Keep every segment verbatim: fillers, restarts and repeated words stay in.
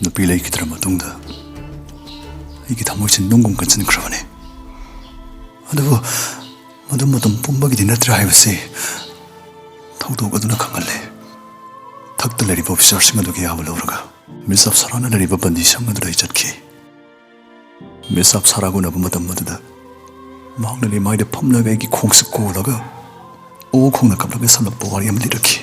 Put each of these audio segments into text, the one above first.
ꯅꯨꯄꯤ ꯂꯩꯈꯤꯗ꯭ꯔ ꯃꯇꯨꯡꯗ ꯑꯩꯒꯤ ꯊꯃꯣꯏꯁꯤ ꯅꯨꯡꯒꯨꯝ ꯀꯟꯁꯤꯟꯈ꯭ꯔꯕꯅꯤ꯫ ꯑꯗꯨꯕꯨ ꯃꯗꯨ ꯃꯇꯝ ꯄꯨꯝꯕꯒꯤꯗꯤ ꯅꯠꯇ꯭ꯔꯦ ꯍꯥꯏꯕꯁꯤ ꯊꯧꯗꯣꯛ ꯑꯗꯨꯅ ꯈꯪꯍꯜꯂꯦ꯫ ꯊꯛꯇ ꯂꯩꯔꯤꯕ ꯑꯣꯐꯤꯁꯥꯔꯁꯤꯡ ꯑꯗꯨꯒꯤ ꯑꯌꯥꯕ ꯂꯧꯔꯒ ꯃꯤꯁ ꯑꯞꯁꯔꯥꯅ ꯂꯩꯔꯤꯕ ꯕꯟꯗꯤꯁꯪ ꯑꯗꯨꯗ ꯑꯩ ꯆꯠꯈꯤ꯫ ꯃꯤꯁ ꯑꯞꯁꯔꯥꯒ ꯎꯅꯕ ꯃꯇꯝ ꯑꯗꯨꯗ ꯃꯍꯥꯛꯅ ꯂꯩꯃꯥꯏꯗ ꯐꯝꯂꯒ ꯑꯩꯒꯤ ꯈꯣꯡꯁꯦ ꯀꯣꯜꯂꯒ ꯑꯣ ꯈꯣꯡꯅ ꯀꯞꯂꯒ ꯁꯝꯂꯞꯄ ꯋꯥꯔꯤ ꯑꯃ ꯂꯤꯔꯛꯈꯤ꯫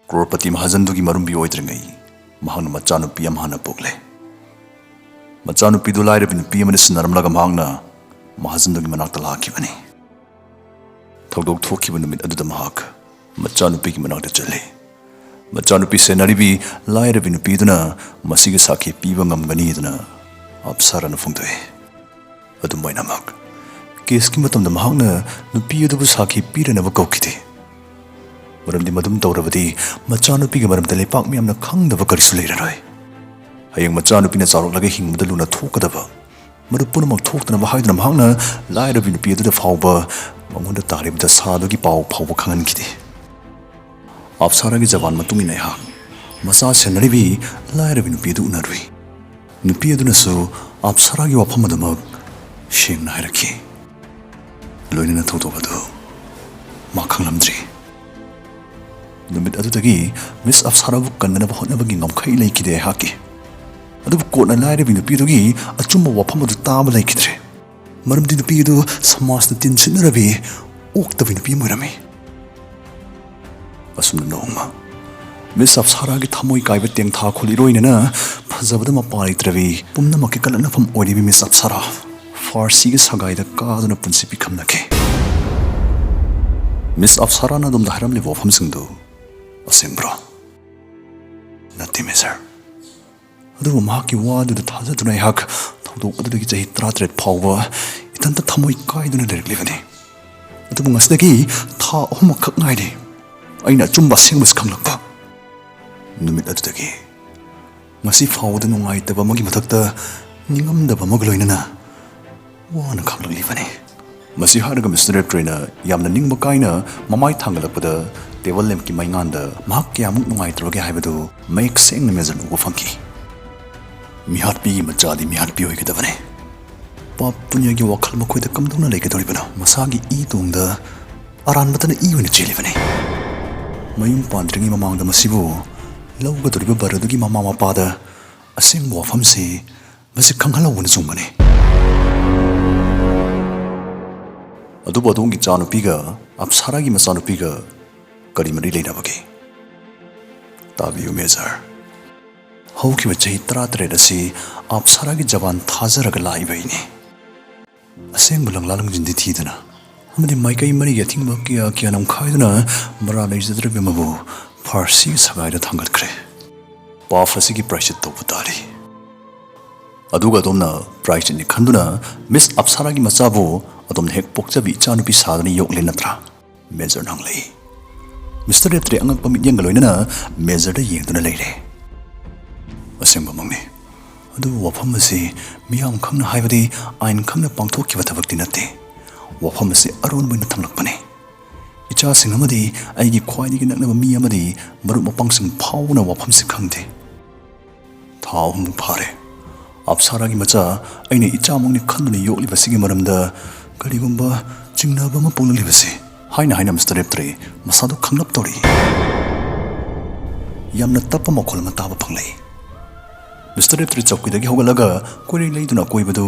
ꯀ꯭ꯔꯣꯔꯄꯇꯤ ꯃꯍꯥꯖꯟꯗꯨꯒꯤ ꯃꯔꯨꯝꯕꯤ ꯑꯣꯏꯗ꯭ꯔꯤꯉꯩ ꯃꯍꯥꯛꯅ ꯃꯆꯥꯅꯨꯄꯤ ꯑꯃ ꯍꯥꯟꯅ ꯄꯣꯛꯂꯦ꯫ ꯃꯆꯥꯅꯨꯄꯤꯗꯨ ꯂꯥꯏꯔꯕꯤ ꯅꯨꯄꯤ ꯑꯃꯅ ꯁꯤꯟꯅꯔꯝꯂꯒ ꯃꯍꯥꯛꯅ ꯃꯍꯥꯖꯟꯗꯨꯒꯤ ꯃꯅꯥꯛꯇ ꯂꯥꯛꯈꯤꯕꯅꯤ꯫ ꯊꯧꯗꯣꯛ ꯊꯣꯛꯈꯤꯕ ꯅꯨꯃꯤꯠ ꯑꯗꯨꯗ ꯃꯍꯥꯛ ꯃꯆꯥꯅꯨꯄꯤꯒꯤ ꯃꯅꯥꯛꯇ ꯆꯠꯂꯤ꯫ ꯃꯆꯥꯅꯨꯄꯤ ꯁꯦꯟꯅꯔꯤꯕꯤ ꯂꯥꯏꯔꯕꯤ ꯅꯨꯄꯤꯗꯨꯅ ꯃꯁꯤꯒꯤ ꯁꯥꯈꯤ ꯄꯤꯕ ꯉꯝꯒꯅꯤꯗꯅ ꯑꯞꯁꯥꯔꯥꯅ ꯐꯣꯡꯗꯣꯛꯏ꯫ ꯑꯗꯨꯝ ꯑꯣꯏꯅꯃꯛ, ꯀꯦꯁꯀꯤ ꯃꯇꯝꯗ ꯃꯍꯥꯛꯅ ꯅꯨꯄꯤ ꯑꯗꯨꯕꯨ ꯁꯥꯈꯤ ꯄꯤꯔꯅꯕ ꯀꯧꯈꯤꯗꯦ꯫ ꯃꯔꯝꯗꯤ ꯃꯗꯨꯝ ꯇꯧꯔꯕꯗꯤ ꯃꯆꯥꯅꯨꯄꯤꯒꯤ ꯃꯔꯝꯗ ꯂꯩꯄꯥꯛ ꯃꯤꯌꯥꯝꯅ ꯈꯪꯗꯕ ꯀꯔꯤꯁꯨ ꯂꯩꯔꯔꯣꯏ꯫ ꯍꯌꯦꯡ ꯃꯆꯥꯅꯨꯄꯤꯅ ꯆꯥꯎꯔꯛꯂꯒ ꯍꯤꯡꯕꯗ ꯂꯨꯅ ꯊꯣꯛꯀꯗꯕ, ꯃꯗꯨ ꯄꯨꯝꯅꯃꯛ ꯊꯣꯛꯇꯅꯕ ꯍꯥꯏꯗꯨꯅ ꯃꯍꯥꯛꯅ ꯂꯥꯏꯔꯕꯤ ꯅꯨꯄꯤ ꯑꯗꯨꯗ ꯐꯥꯎꯕ ꯃꯉꯣꯟꯗ ꯇꯥꯔꯤꯕ ꯗꯁꯥ ꯑꯗꯨꯒꯤ ꯄꯥꯎ ꯐꯥꯎꯕ ꯈꯪꯍꯟꯈꯤꯗꯦ꯫ ꯑꯞꯁꯥꯔꯥꯒꯤ ꯖꯋꯥꯟ ꯃꯇꯨꯡ ꯏꯟꯅ ꯑꯩꯍꯥꯛ ꯃꯆꯥ ꯁꯦꯟꯅꯔꯤꯕꯤ ꯂꯥꯏꯔꯕꯤ ꯅꯨꯄꯤ ꯑꯗꯨ ꯎꯅꯔꯨꯏ꯫ ꯅꯨꯄꯤ ꯑꯗꯨꯅꯁꯨ ꯑꯞꯁꯥꯔꯥꯒꯤ ꯋꯥꯐꯝ ꯑꯗꯨꯃꯛ ꯁꯦꯡꯅ ꯍꯥꯏꯔꯛꯈꯤ꯫ ꯂꯣꯏꯅꯅ ꯊꯧꯗꯣꯛ ꯑꯗꯨ ꯃꯥ ꯈꯪꯂꯝꯗ꯭ꯔꯤ꯫ ꯅꯨꯃꯤꯠ ꯑꯗꯨꯗꯒꯤ ꯃꯤꯁ ꯑꯞꯁꯥꯔꯥꯕꯨ ꯀꯟꯅꯅꯕ ꯍꯣꯠꯅꯕꯒꯤ ꯉꯝꯈꯩ ꯂꯩꯈꯤꯗꯦ ꯑꯩꯍꯥꯛꯀꯤ꯫ ꯑꯗꯨꯕꯨ ꯀꯣꯟꯅ ꯂꯥꯏꯔꯕꯤ ꯅꯨꯄꯤ ꯑꯗꯨꯒꯤ ꯑꯆꯨꯝꯕ ꯋꯥꯐꯝ ꯑꯗꯨ ꯇꯥꯕ ꯂꯩꯈꯤꯗ꯭ꯔꯦ꯫ ꯃꯔꯝꯗꯤ ꯅꯨꯄꯤ ꯑꯗꯨ ꯁꯃꯥꯖꯅ ꯇꯤꯟꯁꯤꯟꯅꯔꯕꯤ ꯑꯣꯛꯇꯕꯤ ꯅꯨꯄꯤ ꯑꯃ ꯑꯣꯏꯔꯝꯃꯤ꯫ ꯑꯁꯨꯝꯅ ꯅꯣꯡꯃ ꯃꯤꯁ ꯑꯞꯁꯥꯔꯥꯒꯤ ꯊꯃꯣꯏ ꯀꯥꯏꯕ ꯇꯦꯡꯊꯥ ꯈꯣꯜ ꯏꯔꯣꯏꯅꯅ ꯐꯖꯕꯗ ꯃꯄꯥ ꯂꯩꯇ꯭ꯔꯕꯤ ꯄꯨꯝꯅꯃꯛꯀꯤ ꯀꯜꯂꯛꯅꯐꯝ ꯑꯣꯏꯔꯤꯕꯤ ꯃꯤꯁ ꯑꯞꯁꯥꯔꯥ ꯐꯥꯔꯁꯤꯒꯤ ꯁꯒꯥꯏꯗ ꯀꯥꯗꯨꯅ ꯄꯨꯟꯁꯤ ꯄꯤꯈꯝꯅꯈꯤ꯫ ꯃꯤꯁ ꯑꯞꯁꯥꯔꯥꯅ ꯑꯗꯣꯝꯗ ꯍꯥꯏꯔꯝꯂꯤꯕ ꯋꯥꯐꯝꯁꯤꯡꯗꯨ ꯑꯁꯦꯡꯕ꯭ꯔꯣ? ꯅꯠꯇꯦ, ꯃꯦꯖꯔ꯫ ꯑꯗꯨꯕꯨ ꯃꯍꯥꯛꯀꯤ ꯋꯥ ꯑꯗꯨꯗ ꯊꯥꯖꯗꯨꯅ ꯑꯩꯍꯥꯛ ꯊꯧꯗꯣꯛ ꯑꯗꯨꯗꯒꯤ ꯆꯍꯤ ꯇꯔꯥꯇꯔꯦꯠ ꯐꯥꯎꯕ ꯏꯊꯟꯇ ꯊꯃꯣꯏ ꯀꯥꯏꯗꯨꯅ ꯂꯩꯔꯛꯂꯤꯕꯅꯤ꯫ ꯑꯗꯨꯕꯨ ꯉꯁꯤꯗꯒꯤ ꯊꯥ ꯑꯍꯨꯝꯃꯛꯈꯛ ꯉꯥꯏꯔꯤ ꯑꯩꯅ ꯑꯆꯨꯝꯕ ꯑꯁꯦꯡꯕꯁꯤ ꯈꯪꯂꯛꯄ꯫ ꯅꯨꯃꯤꯠ ꯑꯗꯨꯗꯒꯤ ꯉꯁꯤ ꯐꯥꯎꯕꯗ ꯅꯨꯡꯉꯥꯏꯇꯕ ꯑꯃꯒꯤ ꯃꯊꯛꯇ ꯅꯤꯡꯉꯝꯗꯕ ꯑꯃꯒ ꯂꯣꯏꯅꯅ ꯋꯥꯅ ꯈꯥꯡꯂꯛꯂꯤꯕꯅꯤ꯫ ꯃꯁꯤ ꯍꯥꯏꯔꯒ ꯃꯤꯁꯇꯔ ꯔꯦꯞꯇ꯭ꯔꯦꯅ ꯌꯥꯝꯅ ꯅꯤꯡꯕ ꯀꯥꯏꯅ ꯃꯃꯥꯏ ꯊꯥꯡꯒꯠꯂꯛꯄꯗ, ꯇꯦꯕꯜ ꯂꯦꯝꯞꯀꯤ ꯃꯩꯉꯥꯟꯗ ꯃꯍꯥꯛ ꯀꯌꯥꯃꯨꯛ ꯅꯨꯡꯉꯥꯏꯇ꯭ꯔꯕꯒꯦ ꯍꯥꯏꯕꯗꯨ ꯃꯌꯦꯛ ꯁꯦꯡꯅ ꯃꯦꯖꯔꯅ ꯎꯕ ꯐꯪꯈꯤ꯫ ꯃꯤꯍꯥꯠꯄꯤꯒꯤ ꯃꯆꯥꯗꯤ ꯃꯤꯍꯥꯠꯄꯤ ꯑꯣꯏꯒꯗꯕꯅꯤ꯫ ꯄꯥꯞ ꯄꯨꯅ꯭ꯌꯒꯤ ꯋꯥꯈꯜ ꯃꯈꯣꯏꯗ ꯀꯝꯗꯧꯅ ꯂꯩꯒꯗꯧꯔꯤꯕꯅꯣ? ꯃꯁꯥꯒꯤ ꯏ ꯇꯣꯡꯗ ꯑꯔꯥꯟꯕꯇꯅ ꯏ ꯑꯣꯏꯅ ꯆꯦꯜꯂꯤꯕꯅꯤ꯫ ꯃꯌꯨꯝ ꯄꯥꯟꯗ꯭ꯔꯤꯉꯩ ꯃꯃꯥꯡꯗ ꯃꯁꯤꯕꯨ ꯂꯧꯒꯗꯧꯔꯤꯕ ꯕꯔ ꯑꯗꯨꯒꯤ ꯃꯃꯥ ꯃꯄꯥꯗ ꯑꯁꯦꯡꯕ ꯋꯥꯐꯝꯁꯤ ꯃꯁꯤ ꯈꯪꯍꯜꯍꯧꯕꯅ ꯆꯨꯝꯕꯅꯤ꯫ ꯑꯗꯨꯕꯨ ꯑꯗꯣꯝꯒꯤ ꯏꯆꯥꯅꯨꯄꯤꯒ ꯑꯞꯁꯥꯔꯥꯒꯤ ꯃꯆꯥꯅꯨꯄꯤꯒ ꯀꯔꯤ ꯃꯔꯤ ꯂꯩꯅꯕꯒꯦ? ꯇꯥꯕꯤꯌꯨ ꯃꯦꯖꯔ, ꯍꯧꯈꯤꯕ ꯆꯍꯤ ꯇꯔꯥꯇꯔꯦꯠ ꯑꯁꯤ ꯑꯞꯁꯥꯔꯥꯒꯤ ꯖꯕꯥꯟ ꯊꯥꯖꯔꯒ ꯂꯥꯛꯏꯕ ꯑꯩꯅꯤ꯫ ꯑꯁꯦꯡꯕ ꯂꯪꯂꯥ ꯂꯪꯖꯤꯟꯗꯤ ꯊꯤꯗꯅ ꯑꯃꯗꯤ ꯃꯥꯏꯀꯩ ꯃꯔꯤꯒꯤ ꯑꯊꯤꯡꯕ ꯀꯌꯥ ꯀꯌꯥ ꯅꯝꯈꯥꯏꯗꯨꯅ ꯃꯔꯥ ꯂꯩꯖꯗ꯭ꯔꯕ ꯑꯃꯕꯨ ꯐꯥꯔꯁꯤꯒꯤ ꯁꯒꯥꯏꯗ ꯊꯥꯡꯒꯠꯈ꯭ꯔꯦ꯫ ꯄꯥꯞ ꯑꯁꯤꯒꯤ ꯄ꯭ꯔꯥꯏꯁꯤꯠ ꯇꯧꯕ ꯇꯥꯔꯤ꯫ ꯑꯗꯨꯒ ꯑꯗꯣꯝꯅ ꯄ꯭ꯔꯥꯏꯁꯤꯠꯅꯤ ꯈꯟꯗꯨꯅ ꯃꯤꯁ ꯑꯞꯁꯥꯔꯥꯒꯤ ꯃꯆꯥꯕꯨ ꯑꯗꯣꯝꯅ ꯍꯦꯛ ꯄꯣꯛꯆꯕꯤ ꯏꯆꯥꯅꯨꯄꯤ ꯁꯥꯗꯨꯅ ꯌꯣꯛꯂꯦ ꯅꯠꯇ꯭ꯔꯥ? ꯃꯦꯖꯔꯅ ꯍꯪꯂꯛꯏ꯫ ꯃꯤꯁꯇꯔ ꯔꯦꯞꯇ꯭ꯔꯦ ꯑꯉꯛꯄ ꯃꯤꯠꯌꯦꯡꯒ ꯂꯣꯏꯅꯅ ꯃꯦꯖꯔꯗ ꯌꯦꯡꯗꯨꯅ ꯂꯩꯔꯦ꯫ ꯑꯁꯦꯡꯕꯃꯛꯅꯤ꯫ ꯑꯗꯨꯕꯨ ꯋꯥꯐꯝ ꯑꯁꯤ ꯃꯤꯌꯥꯝ ꯈꯪꯅ ꯍꯥꯏꯕꯗꯤ ꯑꯥꯏꯟ ꯈꯪꯅ ꯄꯥꯡꯊꯣꯛꯈꯤꯕ ꯊꯕꯛꯇꯤ ꯅꯠꯇꯦ꯫ ꯋꯥꯐꯝ ꯑꯁꯤ ꯑꯔꯣꯟꯕ ꯑꯣꯏꯅ ꯊꯝꯂꯛꯄꯅꯤ꯫ ꯏꯆꯥꯁꯤꯡ ꯑꯃꯗꯤ ꯑꯩꯒꯤ ꯈ꯭ꯋꯥꯏꯗꯒꯤ ꯅꯛꯅꯕ ꯃꯤ ꯑꯃꯗꯤ ꯃꯔꯨꯞ ꯃꯄꯥꯡꯁꯤꯡ ꯐꯥꯎꯕꯅ ꯋꯥꯐꯝꯁꯤ ꯈꯪꯗꯦ꯫ ꯊꯥ ꯑꯍꯨꯝꯃꯨꯛ ꯐꯥꯔꯦ꯫ ꯑꯞꯁꯥꯔꯥꯒꯤ ꯃꯆꯥ ꯑꯩꯅ ꯏꯆꯥꯃꯛꯅꯤ ꯈꯟꯗꯨꯅ ꯌꯣꯛꯂꯤꯕꯁꯤꯒꯤ ꯃꯔꯝꯗ ꯀꯔꯤꯒꯨꯝꯕ ꯆꯤꯡꯅꯕ ꯑꯃ ꯄꯣꯛꯂꯛꯂꯤꯕꯁꯤ ꯍꯥꯏꯅ ꯍꯥꯏꯅ ꯃꯤꯁꯇꯔ ꯔꯦꯞꯇ꯭ꯔꯤ ꯃꯁꯥꯗꯨ ꯈꯪꯂꯞ ꯇꯧꯔꯤ꯫ ꯌꯥꯝꯅ ꯇꯞꯄ ꯃꯈꯣꯜ ꯑꯃ ꯇꯥꯕ ꯐꯪꯂꯛꯏ꯫ ꯃꯤꯁꯇꯔ ꯔꯦꯞꯇ꯭ꯔꯤ ꯆꯧꯀꯤꯗꯒꯤ ꯍꯧꯒꯠꯂꯒ ꯀꯣꯏꯔꯦꯡ ꯂꯩꯗꯨꯅ ꯑꯀꯣꯏꯕꯗꯨ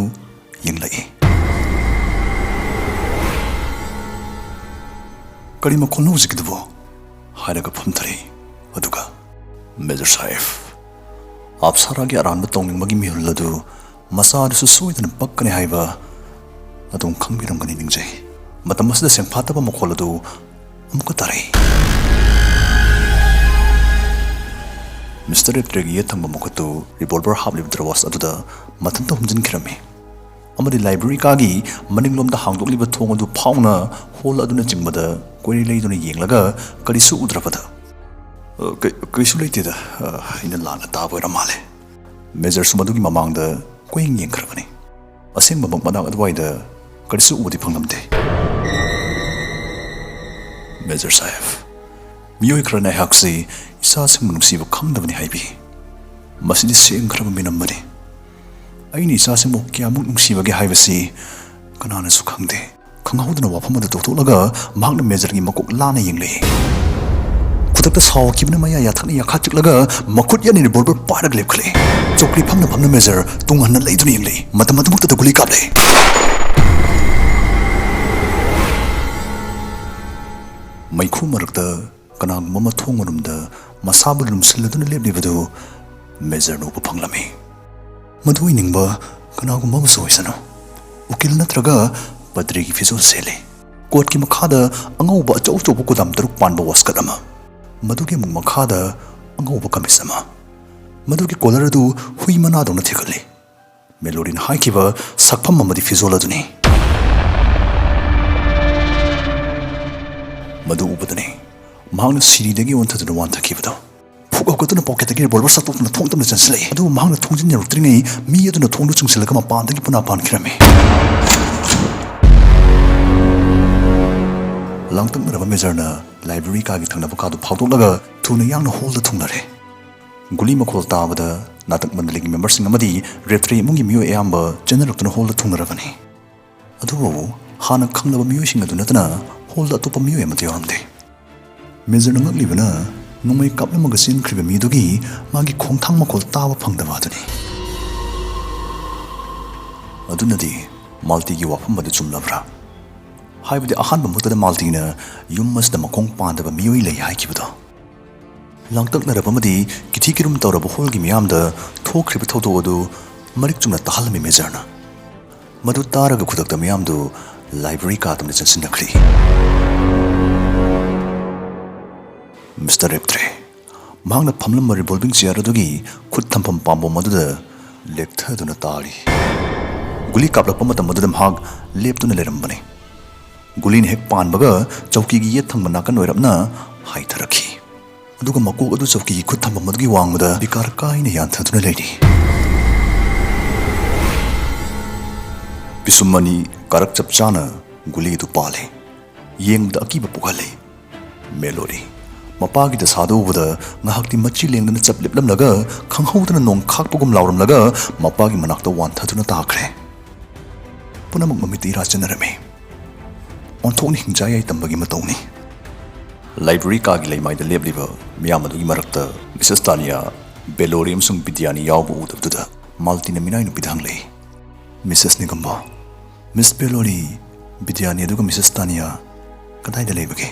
ꯌꯦꯡꯂꯛꯏ꯫ "ꯀꯔꯤ ꯃꯈꯣꯜꯅꯣ ꯍꯧꯖꯤꯛꯀꯤꯗꯨꯕꯣ?" ꯍꯥꯏꯔꯒ ꯐꯝꯊꯔꯛꯏ꯫ ꯑꯗꯨꯒ, "ꯃꯦꯖꯔ ꯁꯥꯍꯦꯕ, ꯑꯞꯁꯥꯔꯥꯒꯤ ꯑꯔꯥꯟꯕ ꯇꯧꯅꯤꯡꯕꯒꯤ ꯃꯤꯍꯨꯜ ꯑꯗꯨ ꯃꯆꯥꯗꯨꯁꯨ ꯁꯣꯏꯗꯅ ꯄꯛꯀꯅꯤ ꯍꯥꯏꯕ ꯑꯗꯨꯝ ꯈꯪꯕꯤꯔꯝꯒꯅꯤ ꯅꯤꯡꯖꯩ꯫" ꯃꯇꯝ ꯑꯁꯤꯗ ꯁꯦꯡꯐꯥꯠꯇꯕ ꯃꯈꯣꯜ ꯑꯗꯨ ꯑꯃꯨꯛꯀ ꯇꯥꯔꯛꯏ꯫ ꯃꯤꯁꯇꯔ ꯔꯦꯞꯇ꯭ꯔꯦꯒꯤ ꯌꯦꯠ ꯊꯪꯕ ꯃꯈꯨꯠꯇꯨ ꯔꯤꯚꯣꯜꯚꯔ ꯍꯥꯞꯂꯤꯕ ꯗ꯭ꯔꯋꯥꯁ ꯑꯗꯨꯗ ꯃꯊꯟꯇ ꯍꯨꯝꯖꯤꯟꯈꯤꯔꯝꯃꯤ꯫ ꯑꯃꯗꯤ ꯂꯥꯏꯕ꯭ꯔꯦꯔꯤ ꯀꯥꯒꯤ ꯃꯅꯤꯡꯂꯣꯝꯗ ꯍꯥꯡꯗꯣꯛꯂꯤꯕ ꯊꯣꯡ ꯑꯗꯨ ꯐꯥꯎꯅ ꯍꯣꯜ ꯑꯗꯨꯅꯆꯤꯡꯕꯗ ꯀꯣꯏꯔꯦꯡ ꯂꯩꯗꯨꯅ ꯌꯦꯡꯂꯒ ꯀꯔꯤꯁꯨ ꯎꯗ꯭ꯔꯕꯗ, "ꯑ, ꯀꯩ-, ꯀꯩꯁꯨ ꯂꯩꯇꯦꯗ, ꯑ, ꯑꯩꯅ ꯂꯥꯟꯅ ꯇꯥꯕ ꯑꯣꯏꯔ ꯃꯥꯜꯂꯦ꯫" ꯃꯦꯖꯔꯁꯨ ꯃꯗꯨꯒꯤ ꯃꯃꯥꯡꯗ ꯀꯣꯏꯌꯦꯡ ꯌꯦꯡꯈ꯭ꯔꯕꯅꯤ꯫ ꯑꯁꯦꯡꯕꯃꯛ ꯃꯅꯥꯛ ꯑꯗꯨꯋꯥꯏꯗ ꯀꯔꯤꯁꯨ ꯎꯕꯗꯤ ꯐꯪꯂꯝꯗꯦ꯫ ꯃꯦꯖꯔ ꯁꯥꯍꯦꯕ, ꯃꯤꯑꯣꯏ ꯈꯔꯅ ꯑꯩꯍꯥꯛꯁꯤ ꯏꯆꯥꯁꯤꯡꯕꯨ ꯅꯨꯡꯁꯤꯕ ꯈꯪꯗꯕꯅꯤ ꯍꯥꯏꯕꯤ꯫ ꯃꯁꯤꯗꯤ ꯁꯦꯡꯈ꯭ꯔꯕ ꯃꯤꯅꯝꯕꯅꯤ꯫ ꯑꯩꯅ ꯏꯆꯥꯁꯤꯡꯕꯨ ꯀꯌꯥꯃꯨꯛ ꯅꯨꯡꯁꯤꯕꯒꯦ ꯍꯥꯏꯕꯁꯤ ꯀꯅꯥꯅꯁꯨ ꯈꯪꯗꯦ꯫ ꯈꯪꯍꯧꯗꯅ ꯋꯥꯐꯝ ꯑꯗꯨ ꯇꯧꯊꯣꯛꯂꯒ ꯃꯍꯥꯛꯅ ꯃꯦꯖꯔꯒꯤ ꯃꯀꯣꯛ ꯂꯥꯟꯅ ꯌꯦꯡꯂꯛꯏ꯫ ꯈꯨꯗꯛꯇ ꯁꯥꯎꯈꯤꯕꯅ ꯃꯌꯥ ꯌꯥꯊꯛꯅ ꯌꯥꯈꯥ ꯆꯤꯛꯂꯒ ꯃꯈꯨꯠ ꯑꯅꯤ ꯔꯤꯚꯣꯜꯚꯔ ꯄꯥꯏꯔꯒ ꯂꯦꯞꯈꯠꯂꯛꯏ꯫ ꯆꯧꯀ꯭ꯔꯤ ꯐꯝꯅ ꯐꯝꯅ ꯃꯦꯖꯔ ꯇꯨꯡ ꯍꯟꯅ ꯂꯩꯗꯨꯅ ꯌꯦꯡꯂꯛꯏ꯫ ꯃꯇꯝ ꯑꯗꯨꯃꯛꯇꯗ ꯒꯨꯂꯤ ꯀꯥꯞꯂꯦ꯫ ꯃꯩꯈꯨ ꯃꯔꯛꯇ ꯀꯅꯥꯒꯨꯝꯕ ꯑꯃ ꯊꯣꯡ ꯃꯅꯨꯡꯗ ꯃꯁꯥꯕꯨ ꯂꯨꯝꯁꯤꯜꯂꯗꯨꯅ ꯂꯦꯞꯂꯤꯕꯗꯨ ꯃꯦꯖꯔꯅ ꯎꯕ ꯐꯪꯂꯝꯃꯤ꯫ ꯃꯗꯨ ꯑꯣꯏꯅꯤꯡꯕ ꯀꯅꯥꯒꯨꯝꯕ ꯑꯃꯁꯨ ꯑꯣꯏꯁꯅꯨ, ꯎꯀꯤꯜ ꯅꯠꯇ꯭ꯔꯒ ꯄꯗ꯭ꯔꯤꯒꯤ ꯐꯤꯖꯣꯜ ꯁꯦꯠꯂꯤ꯫ ꯀꯣꯠꯀꯤ ꯃꯈꯥꯗ ꯑꯉꯧꯕ ꯑꯆꯧ ꯑꯆꯧꯕ ꯀꯨꯗꯥꯝ ꯇꯔꯨꯛ ꯄꯥꯟꯕ ꯋꯥꯁꯀꯠ ꯑꯃ, ꯃꯗꯨꯒꯤ ꯑꯃꯨꯛ ꯃꯈꯥꯗ ꯑꯉꯧꯕ ꯀꯃꯤꯁ ꯑꯃ, ꯃꯗꯨꯒꯤ ꯀꯣꯂꯔ ꯑꯗꯨ ꯍꯨꯏ ꯃꯅꯥꯗꯧꯅ ꯊꯦꯛꯀꯠꯂꯤ꯫ ꯃꯦꯂꯣꯔꯤꯅ ꯍꯥꯏꯈꯤꯕ ꯁꯛꯐꯝ ꯑꯃꯗꯤ ꯐꯤꯖꯣꯜ ꯑꯗꯨꯅꯤ꯫ ꯃꯗꯨ ꯎꯕꯗꯅꯤ ꯃꯍꯥꯛꯅ ꯁꯤꯔꯤꯗꯒꯤ ꯑꯣꯟꯊꯗꯨꯅ ꯋꯥꯟꯊꯈꯤꯕꯗꯣ꯫ ꯐꯨꯛ ꯍꯧꯒꯠꯇꯨꯅ ꯄꯣꯀꯦꯠꯇꯒꯤ ꯔꯤꯚꯣꯜꯚꯔ ꯁꯠꯇꯣꯛꯇꯨꯅ ꯊꯣꯡ ꯇꯝꯅ ꯆꯪꯁꯤꯜꯂꯛꯏ꯫ ꯑꯗꯨꯕꯨ ꯃꯍꯥꯛꯅ ꯊꯣꯡꯖꯤꯟ ꯌꯧꯔꯛꯇ꯭ꯔꯤꯉꯩ ꯃꯤ ꯑꯗꯨꯅ ꯊꯣꯡꯗꯨ ꯆꯨꯡꯁꯤꯜꯂꯒ ꯃꯄꯥꯟꯗꯒꯤ ꯄꯨꯅꯥ ꯄꯥꯟꯈꯤꯔꯝꯃꯤ꯫ ꯂꯥꯡꯇꯛꯅꯔꯕ ꯃꯦꯖꯔꯅ ꯂꯥꯏꯕ꯭ꯔꯦꯔꯤ ꯀꯥꯒꯤ ꯊꯪꯅꯕ ꯀꯥꯗꯨ ꯐꯥꯎꯗꯣꯛꯂꯒ ꯊꯨꯅ ꯌꯥꯡꯅ ꯍꯣꯜꯗ ꯊꯨꯡꯂꯔꯦ꯫ ꯒꯨꯂꯤ ꯃꯈꯣꯜ ꯇꯥꯕꯗ ꯅꯥꯇꯛ ꯃꯟꯗꯂꯤꯒꯤ ꯃꯦꯝꯕꯔꯁꯤꯡ ꯑꯃꯗꯤ ꯔꯦꯞꯇ꯭ꯔꯦ ꯏꯃꯨꯡꯒꯤ ꯃꯤꯑꯣꯏ ꯑꯌꯥꯝꯕ ꯆꯦꯟꯅꯔꯛꯇꯨꯅ ꯍꯣꯜꯗ ꯊꯨꯡꯂꯔꯕꯅꯤ꯫ ꯑꯗꯨꯕꯨ ꯍꯥꯟꯅ ꯈꯪꯂꯕ ꯃꯤꯑꯣꯏꯁꯤꯡ ꯑꯗꯨ ꯅꯠꯇꯅ ꯍꯣꯜꯗ ꯑꯇꯣꯞꯄ ꯃꯤꯑꯣꯏ ꯑꯃꯠꯇ ꯌꯥꯎꯔꯝꯗꯦ꯫ ꯃꯦꯖꯔꯅ ꯉꯛꯂꯤꯕꯅ ꯅꯣꯡꯃꯩ ꯀꯥꯞꯂꯝꯃꯒ ꯆꯦꯟꯈ꯭ꯔꯤꯕ ꯃꯤꯗꯨꯒꯤ ꯃꯥꯒꯤ ꯈꯣꯡꯊꯥꯡ ꯃꯈꯣꯜ ꯇꯥꯕ ꯐꯪꯗꯕ ꯑꯗꯨꯅꯤ꯫ ꯑꯗꯨꯅꯗꯤ ꯃꯥꯜꯇꯤꯒꯤ ꯋꯥꯐꯝ ꯑꯗꯨ ꯆꯨꯝꯂꯕ꯭ꯔꯥ? ꯍꯥꯏꯕꯗꯤ ꯑꯍꯥꯟꯕ ꯃꯛꯇꯗ ꯃꯥꯜꯇꯤꯅ ꯌꯨꯝ ꯑꯁꯤꯗ ꯃꯈꯣꯡ ꯄꯥꯟꯗꯕ ꯃꯤꯑꯣꯏ ꯂꯩ ꯍꯥꯏꯈꯤꯕꯗꯣ꯫ ꯂꯥꯡꯇꯛꯅꯔꯕ ꯑꯃꯗꯤ ꯀꯤꯊꯤ ꯀꯤꯔꯨꯝ ꯇꯧꯔꯕ ꯍꯣꯜꯒꯤ ꯃꯤꯌꯥꯝꯗ ꯊꯣꯛꯈ꯭ꯔꯤꯕ ꯊꯧꯗꯣꯛ ꯑꯗꯨ ꯃꯔꯤꯛ ꯆꯨꯝꯅ ꯇꯥꯍꯜꯂꯝꯃꯤ ꯃꯦꯖꯔꯅ꯫ ꯃꯗꯨ ꯇꯥꯔꯒ ꯈꯨꯗꯛꯇ ꯃꯤꯌꯥꯝꯗꯨ ꯂꯥꯏꯕ꯭ꯔꯦꯔꯤ ꯀꯥ ꯇꯝꯅ ꯆꯪꯁꯤꯟꯅꯈ꯭ꯔꯦ꯫ ꯃꯤꯁꯇꯔ ꯔꯦꯞꯇ꯭ꯔꯦ, ꯃꯍꯥꯛꯅ ꯐꯝꯂꯝꯕ ꯔꯤꯚꯣꯜꯚꯤꯡ ꯆꯤꯌꯥꯔ ꯑꯗꯨꯒꯤ ꯈꯨꯠ ꯊꯝꯐꯝ ꯄꯥꯝꯕꯣꯝ ꯑꯗꯨꯗ ꯂꯦꯛꯊꯗꯨꯅ ꯇꯥꯔꯤ꯫ ꯒꯨꯂꯤ ꯀꯥꯞꯂꯛꯄ ꯃꯇꯝ ꯑꯗꯨꯗ ꯃꯍꯥꯛ ꯂꯦꯞꯇꯨꯅ ꯂꯩꯔꯝꯕꯅꯤ꯫ ꯒꯨꯂꯤꯅ ꯍꯦꯛ ꯄꯥꯟꯕꯒ ꯆꯧꯀꯤꯒꯤ ꯌꯦꯠ ꯊꯪꯕ ꯅꯥꯀꯟ ꯑꯣꯏꯔꯞꯅ ꯍꯥꯏꯊꯔꯛꯈꯤ꯫ ꯑꯗꯨꯒ ꯃꯀꯣꯛ ꯑꯗꯨ ꯆꯧꯀꯤꯒꯤ ꯈꯨꯠ ꯊꯝꯐꯝ ꯑꯗꯨꯒꯤ ꯋꯥꯡꯃꯗ ꯕꯤꯀꯥꯔ ꯀꯥꯏꯅ ꯌꯥꯟꯊꯗꯨꯅ ꯂꯩꯔꯤ꯫ ꯄꯤꯁꯨꯝ ꯑꯅꯤ ꯀꯥꯔꯛ ꯆꯞ ꯆꯥꯅ ꯒꯨꯂꯤꯗꯨ ꯄꯥꯜꯂꯤ꯫ ꯌꯦꯡꯕꯗ ꯑꯀꯤꯕ ꯄꯣꯛꯍꯜꯂꯤ꯫ ꯃꯦꯂꯣꯔꯤ ꯃꯄꯥꯒꯤ ꯗꯁꯥꯗꯨ ꯎꯕꯗ ꯉꯥꯏꯍꯥꯛꯇꯤ ꯃꯆꯤ ꯂꯦꯡꯗꯅ ꯆꯞ ꯂꯦꯞꯂꯝꯂꯒ, ꯈꯪꯍꯧꯗꯅ ꯅꯣꯡ ꯈꯥꯛꯄꯒꯨꯝ ꯂꯥꯎꯔꯝꯂꯒ ꯃꯄꯥꯒꯤ ꯃꯅꯥꯛꯇ ꯋꯥꯟꯊꯗꯨꯅ ꯇꯥꯈ꯭ꯔꯦ꯫ ꯄꯨꯝꯅꯃꯛ ꯃꯃꯤꯠꯇ ꯏꯔꯥ ꯆꯦꯟꯅꯔꯝꯃꯤ꯫ ꯑꯣꯟꯊꯣꯛꯅ ꯍꯤꯡꯆꯥ ꯌꯥꯏ ꯇꯝꯕꯒꯤ ꯃꯇꯧꯅꯤ꯫ ꯂꯥꯏꯕ꯭ꯔꯦꯔꯤ ꯀꯥꯒꯤ ꯂꯩꯃꯥꯏꯗ ꯂꯦꯞꯂꯤꯕ ꯃꯤꯌꯥꯝ ꯑꯗꯨꯒꯤ ꯃꯔꯛꯇ ꯃꯤꯁꯦꯁ ꯇꯥꯅꯤꯌꯥ, ꯕꯦꯂꯣꯔꯤ ꯑꯃꯁꯨꯡ ꯕꯤꯗ꯭ꯌꯥꯅꯤ ꯌꯥꯎꯕ ꯎꯗꯕꯗꯨꯗ ꯃꯥꯜꯇꯤꯅ ꯃꯤꯅꯥꯏ ꯅꯨꯄꯤꯗ ꯍꯪꯂꯛꯏ, "ꯃꯤꯁꯦꯁ ꯅꯤꯒꯝꯕꯣ, ꯃꯤꯁ ꯕꯦꯂꯣꯔꯤ, ꯕꯤꯗ꯭ꯌꯥꯅꯤ ꯑꯗꯨꯒ ꯃꯤꯁꯦꯁ ꯇꯥꯅꯤꯌꯥ ꯀꯗꯥꯏꯗ ꯂꯩꯕꯒꯦ?"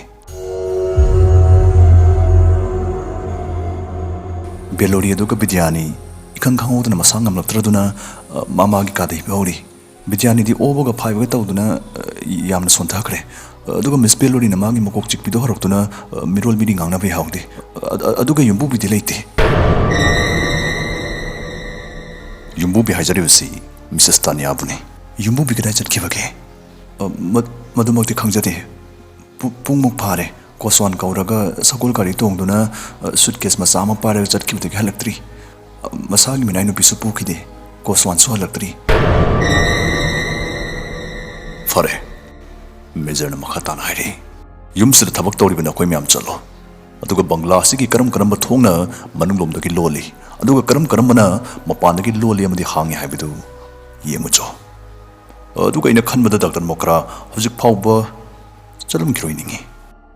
ꯕꯦꯂꯣꯔꯤ ꯑꯗꯨꯒ ꯕꯤꯗ꯭ꯌꯥꯅꯤ ꯏꯈꯪ ꯈꯪꯍꯧꯗꯅ ꯃꯁꯥ ꯉꯝꯂꯛꯇ꯭ꯔꯗꯨꯅ, ꯑ, ꯃꯃꯥꯒꯤ ꯀꯥꯗ ꯍꯤꯞꯍꯧꯔꯤ꯫ ꯕꯤꯗ꯭ꯌꯥꯅꯤꯗꯤ ꯑꯣꯕꯒ ꯐꯥꯏꯕꯒ ꯇꯧꯗꯨꯅ, ꯑ, ꯌꯥꯝꯅ ꯁꯣꯟꯊꯈ꯭ꯔꯦ꯫ ꯑ, ꯑꯗꯨꯒ ꯃꯤꯁ ꯕꯦꯂꯣꯔꯤꯅ ꯃꯥꯒꯤ ꯃꯀꯣꯛ ꯆꯤꯛꯄꯤꯗꯨ ꯍꯧꯔꯛꯇꯨꯅ, ꯑ, ꯃꯤꯔꯣꯜ ꯃꯤꯔꯤ ꯉꯥꯡꯅꯕ ꯌꯥꯍꯧꯗꯦ꯫ ꯑ, ꯑ, ꯑꯗꯨꯒ ꯌꯨꯝꯕꯨꯕꯤꯗꯤ ꯂꯩꯇꯦ꯫ ꯌꯨꯝꯕꯨꯕꯤ ꯍꯥꯏꯖꯔꯤꯕꯁꯤ ꯃꯤꯁꯦꯁ ꯇꯥꯅꯤꯌꯥꯕꯨꯅꯤ꯫ ꯌꯨꯝꯕꯨꯕꯤ ꯀꯗꯥꯏ ꯆꯠꯈꯤꯕꯒꯦ? ꯑ, ꯃ-, ꯃꯗꯨꯃꯛꯇꯤ ꯈꯪꯖꯗꯦ꯫ ꯄꯨ-, ꯄꯨꯡꯃꯨꯛ ꯐꯥꯔꯦ꯫ ꯀꯣꯁꯋꯥꯟ ꯀꯧꯔꯒ ꯁꯒꯣꯜ ꯒꯥꯔꯤ ꯇꯣꯡꯗꯨꯅ, ꯑ, ꯁꯨꯠꯀꯦꯁ ꯃꯆꯥ ꯑꯃ ꯄꯥꯏꯔꯒ ꯆꯠꯈꯤꯕꯗꯒꯤ ꯍꯜꯂꯛꯇ꯭ꯔꯤ꯫ ꯑ, ꯃꯁꯥꯒꯤ ꯃꯤꯅꯥꯏ ꯅꯨꯄꯤꯁꯨ ꯄꯨꯈꯤꯗꯦ꯫ ꯀꯣꯁꯋꯥꯟꯁꯨ ꯍꯜꯂꯛꯇ꯭ꯔꯤ꯫ ꯐꯔꯦ, ꯃꯦꯖꯔꯅ ꯃꯈꯥ ꯇꯥꯅ ꯍꯥꯏꯔꯛꯏ, "ꯌꯨꯝꯁꯤꯗ ꯊꯕꯛ ꯇꯧꯔꯤꯕ ꯅꯈꯣꯏ ꯃꯌꯥꯝ ꯆꯠꯂꯣ꯫ ꯑꯗꯨꯒ ꯕꯪꯒ꯭ꯂꯥ ꯑꯁꯤꯒꯤ ꯀꯔꯝ ꯀꯔꯝꯕ ꯊꯣꯡꯅ ꯃꯅꯨꯡꯂꯣꯝꯗꯒꯤ ꯂꯣꯜꯂꯤ, ꯑꯗꯨꯒ ꯀꯔꯝ ꯀꯔꯝꯕꯅ ꯃꯄꯥꯟꯗꯒꯤ ꯂꯣꯜꯂꯤ ꯑꯃꯗꯤ ꯍꯥꯡꯉꯤ ꯍꯥꯏꯕꯗꯨ ꯌꯦꯡꯉꯨꯆꯣ꯫ ꯑꯗꯨꯒ ꯑꯩꯅ ꯈꯟꯕꯗ ꯗꯥꯛꯇꯔ ꯃꯣꯀ꯭ꯔꯥ ꯍꯧꯖꯤꯛ ꯐꯥꯎꯕ ꯆꯠꯂꯝꯈꯤꯔꯣꯏ ꯅꯤꯡꯏ꯫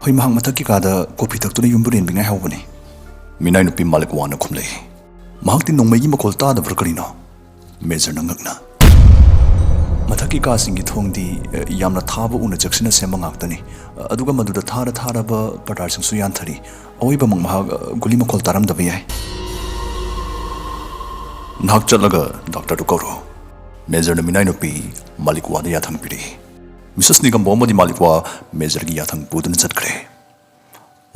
ꯍꯣꯏ, ꯃꯍꯥꯛ ꯃꯊꯛꯀꯤ ꯀꯥꯗ ꯀꯣꯐꯤ ꯊꯛꯇꯨꯅ ꯌꯨꯝꯕꯨꯔꯦꯟꯕꯤ ꯉꯥꯏꯍꯧꯕꯅꯤ꯫" ꯃꯤꯅꯥꯏ ꯅꯨꯄꯤ ꯃꯥꯂꯤꯛ ꯋꯥꯅ ꯈꯨꯝꯂꯛꯏ꯫ "ꯃꯍꯥꯛꯇꯤ ꯅꯣꯡꯃꯩꯒꯤ ꯃꯈꯣꯜ ꯇꯥꯗꯕ꯭ꯔꯥ ꯀꯔꯤꯅꯣ?" ꯃꯦꯖꯔꯅ ꯉꯛꯅ꯫ "ꯃꯊꯛꯀꯤ ꯀꯥꯁꯤꯡꯒꯤ ꯊꯣꯡꯗꯤ, ꯑ, ꯌꯥꯝꯅ ꯊꯥꯕ ꯎꯅ ꯆꯦꯛꯁꯤꯟꯅ ꯁꯦꯝꯕ ꯉꯥꯛꯇꯅꯤ꯫ ꯑ, ꯑꯗꯨꯒ ꯃꯗꯨꯗ ꯊꯥꯔ ꯊꯥꯔꯕ ꯄꯔꯗꯥꯔꯁꯤꯡꯁꯨ ꯌꯥꯟꯊꯔꯤ꯫ ꯑꯋꯣꯏꯕꯃꯛ ꯃꯍꯥꯛ, ꯑ, ꯒꯨꯂꯤ ꯃꯈꯣꯜ ꯇꯥꯔꯝꯗꯕ ꯌꯥꯏ꯫" "ꯅꯍꯥꯛ ꯆꯠꯂꯒ ꯗꯥꯛꯇꯔꯗꯨ ꯀꯧꯔꯣ꯫" ꯃꯦꯖꯔꯅ ꯃꯤꯅꯥꯏ ꯅꯨꯄꯤ ꯃꯥꯂꯤꯛ ꯋꯥꯗ ꯌꯥꯊꯪ ꯄꯤꯔꯛꯏ꯫ ꯃꯤꯁꯦꯁ ꯅꯤꯒꯝꯕꯣ ꯑꯃꯗꯤ ꯃꯥꯂꯤꯛ ꯋꯥ ꯃꯦꯖꯔꯒꯤ ꯌꯥꯊꯪ ꯄꯨꯗꯨꯅ ꯆꯠꯈ꯭ꯔꯦ꯫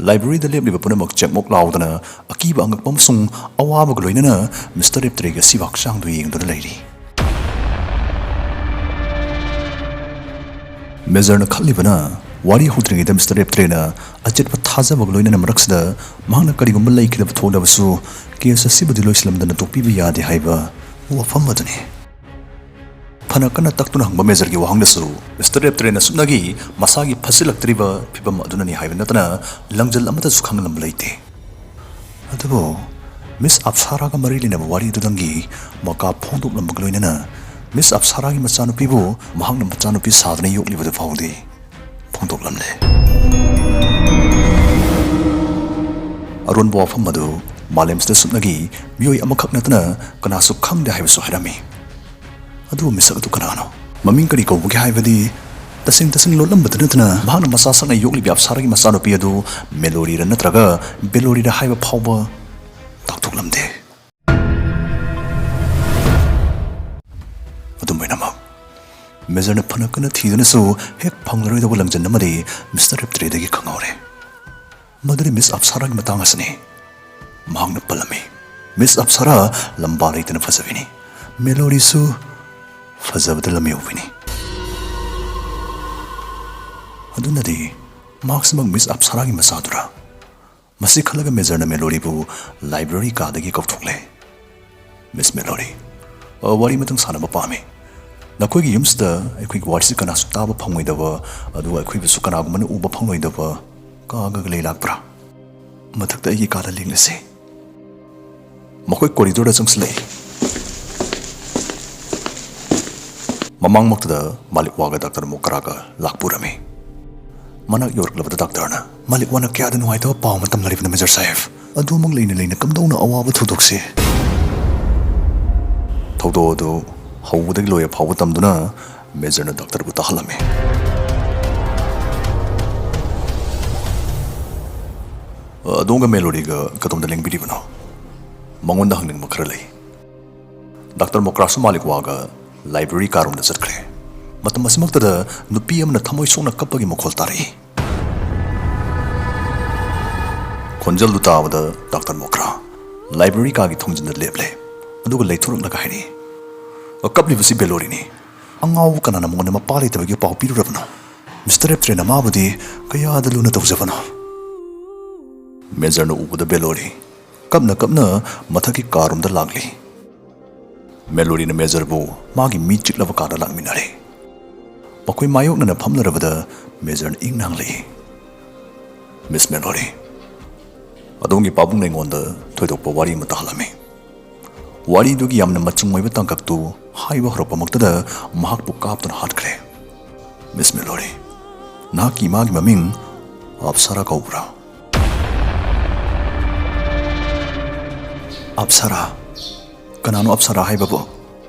ꯂꯥꯏꯕ꯭ꯔꯦꯔꯤꯗ ꯂꯦꯞꯂꯤꯕ ꯄꯨꯝꯅꯃꯛ ꯆꯦꯛꯃꯣꯛ ꯂꯥꯎꯗꯅ ꯑꯀꯤꯕ ꯑꯉꯛꯄ ꯑꯃꯁꯨꯡ ꯑꯋꯥꯕꯒ ꯂꯣꯏꯅꯅ ꯃꯤꯁꯇꯔ ꯔꯦꯞꯇ꯭ꯔꯦꯒꯤ ꯑꯁꯤꯕ ꯍꯛꯆꯥꯡꯗꯨ ꯌꯦꯡꯗꯨꯅ ꯂꯩꯔꯤ꯫ ꯃꯦꯖꯔꯅ ꯈꯜꯂꯤꯕꯅ, ꯋꯥꯔꯤ ꯍꯧꯗ꯭ꯔꯤꯉꯩꯗ ꯃꯤꯁꯇꯔ ꯔꯦꯞꯇ꯭ꯔꯦꯅ ꯑꯆꯦꯠꯄ ꯊꯥꯖꯕꯒ ꯂꯣꯏꯅꯅ ꯃꯔꯛꯁꯤꯗ ꯃꯍꯥꯛꯅ ꯀꯔꯤꯒꯨꯝꯕ ꯂꯩꯈꯤꯗꯕ ꯊꯣꯛꯂꯕꯁꯨ ꯀꯦꯁ ꯑꯁꯤꯕꯨꯗꯤ ꯂꯣꯏꯁꯤꯜꯂꯝꯗꯅ ꯇꯣꯛꯄꯤꯕ ꯌꯥꯗꯦ ꯍꯥꯏꯕ ꯋꯥꯐꯝ ꯑꯗꯨꯅꯤ꯫ ꯐꯅ ꯀꯟꯅ ꯇꯛꯇꯨꯅ ꯍꯪꯕ ꯃꯦꯖꯔꯒꯤ ꯋꯥꯍꯪꯗꯁꯨ ꯃꯤꯁꯇꯔ ꯔꯦꯞꯇ꯭ꯔꯦꯅ ꯁꯨꯞꯅꯒꯤ ꯃꯁꯥꯒꯤ ꯐꯠꯁꯤꯜꯂꯛꯇ꯭ꯔꯤꯕ ꯐꯤꯕꯝ ꯑꯗꯨꯅꯅꯤ ꯍꯥꯏꯕ ꯅꯠꯇꯅ ꯂꯪꯖꯜ ꯑꯃꯠꯇꯁꯨ ꯈꯪꯂꯝꯕ ꯂꯩꯇꯦ꯫ ꯑꯗꯨꯕꯨ ꯃꯤꯁ ꯑꯞꯁꯥꯔꯥꯒ ꯃꯔꯤ ꯂꯩꯅꯕ ꯋꯥꯔꯤ ꯑꯗꯨꯗꯪꯒꯤ ꯃꯀꯥ ꯐꯣꯡꯗꯣꯛꯂꯝꯕꯒ ꯂꯣꯏꯅꯅ ꯃꯤꯁ ꯑꯞꯁꯥꯔꯥꯒꯤ ꯃꯆꯥꯅꯨꯄꯤꯕꯨ ꯃꯍꯥꯛꯅ ꯃꯆꯥꯅꯨꯄꯤ ꯁꯥꯗꯨꯅ ꯌꯣꯛꯂꯤꯕꯗꯨ ꯐꯥꯎꯗꯤ ꯐꯣꯡꯗꯣꯛꯂꯝꯂꯦ꯫ ꯑꯔꯣꯟꯕ ꯋꯥꯐꯝ ꯑꯗꯨ ꯃꯥꯂꯦꯝꯁꯤꯗ ꯁꯨꯞꯅꯒꯤ ꯃꯤꯑꯣꯏ ꯑꯃꯈꯛ ꯅꯠꯇꯅ ꯀꯅꯥꯁꯨ ꯈꯪꯗꯦ ꯍꯥꯏꯕꯁꯨ ꯍꯥꯏꯔꯝꯃꯤ꯫ ꯑꯗꯨꯕꯨ ꯃꯤꯁꯛ ꯑꯗꯨ ꯀꯅꯥꯅꯣ? ꯃꯃꯤꯡ ꯀꯔꯤ ꯀꯧꯕꯒꯦ ꯍꯥꯏꯕꯗꯤ ꯇꯁꯦꯡ ꯇꯁꯦꯡ ꯂꯣꯠꯂꯝꯕꯗꯨ ꯅꯠꯇꯅ ꯃꯍꯥꯛꯅ ꯃꯆꯥ ꯁꯛꯅ ꯌꯣꯛꯂꯤꯕꯤ ꯑꯞꯁꯥꯔꯥꯒꯤ ꯃꯆꯥꯅꯨꯄꯤ ꯑꯗꯨ ꯃꯦꯂꯣꯔꯤꯔ ꯅꯠꯇ꯭ꯔꯒ ꯕꯦꯂꯣꯔꯤꯔ ꯍꯥꯏꯕ ꯐꯥꯎꯕ ꯇꯥꯛꯊꯣꯛꯂꯝꯗꯦ꯫ ꯑꯗꯨꯝ ꯑꯣꯏꯅꯃꯛ, ꯃꯦꯖꯔꯅ ꯐꯅ ꯀꯟꯅ ꯊꯤꯗꯨꯅꯁꯨ ꯍꯦꯛ ꯐꯪꯂꯔꯣꯏꯗꯧꯕ ꯂꯪꯖꯟ ꯑꯃꯗꯤ ꯃꯤꯁꯇꯔ ꯔꯦꯞꯇ꯭ꯔꯦꯗꯒꯤ ꯈꯪꯍꯧꯔꯦ꯫ ꯃꯗꯨꯗꯤ ꯃꯤꯁ ꯑꯞꯁꯥꯔꯥꯒꯤ ꯃꯇꯥꯡ ꯑꯁꯤꯅꯤ꯫ ꯃꯍꯥꯛꯅ ꯄꯜꯂꯝꯃꯤ, "ꯃꯤꯁ ꯑꯞꯁꯥꯔꯥ ꯂꯝꯕꯥ ꯂꯩꯇꯅ ꯐꯖꯕꯤꯅꯤ, ꯃꯦꯂꯣꯔꯤꯁꯨ ꯐꯖꯕꯗ ꯂꯝ ꯌꯧꯕꯤꯅꯤ"꯫ ꯑꯗꯨꯅꯗꯤ ꯃꯍꯥꯛꯁꯤꯃꯛ ꯃꯤꯁ ꯑꯞꯁꯥꯔꯥꯒꯤ ꯃꯆꯥꯗꯨꯔꯥ? ꯃꯁꯤ ꯈꯜꯂꯒ ꯃꯦꯖꯔꯅ ꯃꯦꯂꯣꯔꯤꯕꯨ ꯂꯥꯏꯕ꯭ꯔꯦꯔꯤ ꯀꯥꯗꯒꯤ ꯀꯧꯊꯣꯛꯂꯦ꯫ "ꯃꯤꯁ ꯃꯦꯂꯣꯔꯤ, ꯑ, ꯋꯥꯔꯤ ꯑꯃꯇꯪ ꯁꯥꯟꯅꯕ ꯄꯥꯝꯃꯤ꯫ ꯅꯈꯣꯏꯒꯤ ꯌꯨꯝꯁꯤꯗ ꯑꯩꯈꯣꯏꯒꯤ ꯋꯥꯔꯤꯁꯤ ꯀꯅꯥꯁꯨ ꯇꯥꯕ ꯐꯪꯂꯣꯏꯗꯕ, ꯑꯗꯨꯒ ꯑꯩꯈꯣꯏꯕꯨꯁꯨ ꯀꯅꯥꯒꯨꯝꯕꯅ ꯎꯕ ꯐꯪꯂꯣꯏꯗꯕ ꯀꯥꯒ ꯂꯩ ꯂꯥꯛꯄ꯭ꯔꯥ? ꯃꯊꯛꯇ ꯑꯩꯒꯤ ꯀꯥꯗ ꯂꯦꯡꯂꯁꯤ"꯫ ꯃꯈꯣꯏ ꯀꯣꯔꯤꯗꯣꯔꯗ ꯆꯪꯁꯤꯜꯂꯛꯏ꯫ ꯃꯃꯥꯡꯃꯛꯇꯗ ꯃꯥꯂꯤꯛ ꯋꯥꯒ ꯗꯥꯛꯇꯔ ꯃꯣꯀꯔꯥꯒ ꯂꯥꯛꯄ ꯎꯔꯝꯃꯤ꯫ ꯃꯅꯥꯛ ꯌꯧꯔꯛꯂꯕꯗ ꯗꯥꯛꯇꯔꯅ, "ꯃꯥꯂꯤꯛ ꯋꯥꯅ ꯀꯌꯥꯗ ꯅꯨꯡꯉꯥꯏꯇꯕ ꯄꯥꯎ ꯑꯃ ꯇꯝꯂꯔꯤꯕꯅꯣ, ꯃꯦꯖꯔ ꯁꯥꯍꯦꯕ꯫ ꯑꯗꯨꯃꯛ ꯂꯩꯅ ꯂꯩꯅ ꯀꯝꯗꯧꯅ ꯑꯋꯥꯕ ꯊꯧꯗꯣꯛꯁꯤ?" ꯊꯧꯗꯣꯛ ꯑꯗꯨ ꯍꯧꯕꯗꯒꯤ ꯂꯣꯏꯕ ꯐꯥꯎꯕ ꯇꯝꯗꯨꯅ ꯃꯦꯖꯔꯅ ꯗꯥꯛꯇꯔꯕꯨ ꯇꯥꯍꯜꯂꯝꯃꯤ꯫ "ꯑꯗꯣꯝꯒ ꯃꯦꯂꯣꯔꯤꯒ ꯀꯗꯣꯝꯗ ꯂꯦꯡꯕꯤꯔꯤꯕꯅꯣ? ꯃꯉꯣꯟꯗ ꯍꯪꯅꯤꯡꯕ ꯈꯔ ꯂꯩ"꯫ ꯗꯥꯛꯇꯔ ꯃꯣꯀ꯭ꯔꯥꯁꯨ ꯃꯥꯂꯤꯛ ꯋꯥꯒ ꯂꯥꯏꯕ꯭ꯔꯦꯔꯤ ꯀꯥꯔꯣꯝꯗ ꯆꯠꯈ꯭ꯔꯦ꯫ ꯃꯇꯝ ꯑꯁꯤꯃꯛꯇꯗ ꯅꯨꯄꯤ ꯑꯃꯅ ꯊꯃꯣꯏ ꯁꯣꯛꯅ ꯀꯞꯄꯒꯤ ꯃꯈꯣꯜ ꯇꯥꯔꯛꯏ꯫ ꯈꯣꯟꯖꯦꯜꯗꯨ ꯇꯥꯕꯗ ꯗꯥꯛꯇꯔ ꯃꯣꯀ꯭ꯔꯥ ꯂꯥꯏꯕ꯭ꯔꯦꯔꯤ ꯀꯥꯒꯤ ꯊꯣꯡꯖꯤꯟꯗ ꯂꯦꯞꯂꯦ꯫ ꯑꯗꯨꯒ ꯂꯩꯊꯣꯔꯛꯂꯒ ꯍꯥꯏꯔꯛꯏ, "ꯀꯞꯂꯤꯕꯁꯤ ꯕꯦꯂꯣꯔꯤꯅꯤ꯫ ꯑꯉꯥꯎꯕ ꯀꯅꯥꯅ ꯃꯉꯣꯟꯗ ꯃꯄꯥ ꯂꯩꯇꯕꯒꯤ ꯄꯥꯎ ꯄꯤꯔꯨꯔꯕꯅꯣ? ꯃꯤꯁꯇꯔ ꯔꯦꯞꯇ꯭ꯔꯦꯅ ꯃꯥꯕꯨꯗꯤ ꯀꯌꯥꯗ ꯂꯨꯅ ꯇꯧꯖꯕꯅꯣ"꯫ ꯃꯦꯖꯔꯅ ꯎꯕꯗ ꯕꯦꯂꯣꯔꯤ ꯀꯞꯅ ꯀꯞꯅ ꯃꯊꯛꯀꯤ ꯀꯥꯔꯣꯝꯗ ꯂꯥꯛꯂꯤ꯫ ꯃꯦꯂꯣꯔꯤꯅ ꯃꯦꯖꯔꯕꯨ ꯃꯥꯒꯤ ꯃꯤ ꯆꯤꯛꯂꯕ ꯀꯥꯗ ꯂꯥꯛꯃꯤꯟꯅꯔꯦ꯫ ꯃꯈꯣꯏ ꯃꯥꯌꯣꯛꯅꯅ ꯐꯝꯂꯔꯕꯗ ꯃꯦꯖꯔꯅ ꯏꯪꯅ ꯍꯪꯂꯛꯏ, "ꯃꯤꯁ ꯃꯦꯂꯣꯔꯤ, ꯑꯗꯣꯝꯒꯤ ꯄꯥꯕꯨꯡꯅ ꯑꯩꯉꯣꯟꯗ ꯊꯣꯏꯗꯣꯛꯄ ꯋꯥꯔꯤ ꯑꯃ ꯇꯥꯍꯜꯂꯝꯃꯤ꯫ ꯋꯥꯔꯤꯗꯨꯒꯤ ꯌꯥꯝꯅ ꯃꯆꯪ ꯑꯣꯏꯕ ꯇꯥꯡꯀꯛꯇꯨ ꯍꯥꯏꯕ ꯍꯧꯔꯛꯄꯃꯛꯇꯗ ꯃꯍꯥꯛꯄꯨ ꯀꯥꯞꯇꯨꯅ ꯍꯥꯠꯈ꯭ꯔꯦ꯫ ꯃꯤꯁ ꯃꯦꯂꯣꯔꯤ, ꯅꯍꯥꯛꯀꯤ ꯏꯃꯥꯒꯤ ꯃꯃꯤꯡ ꯑꯞꯁꯔꯥ ꯀꯧꯕ꯭ꯔꯥ?" "ꯑꯞꯁꯔꯥ? ꯀꯅꯥꯅꯣ ꯑꯞꯁꯔꯥ ꯍꯥꯏꯕꯕꯨ?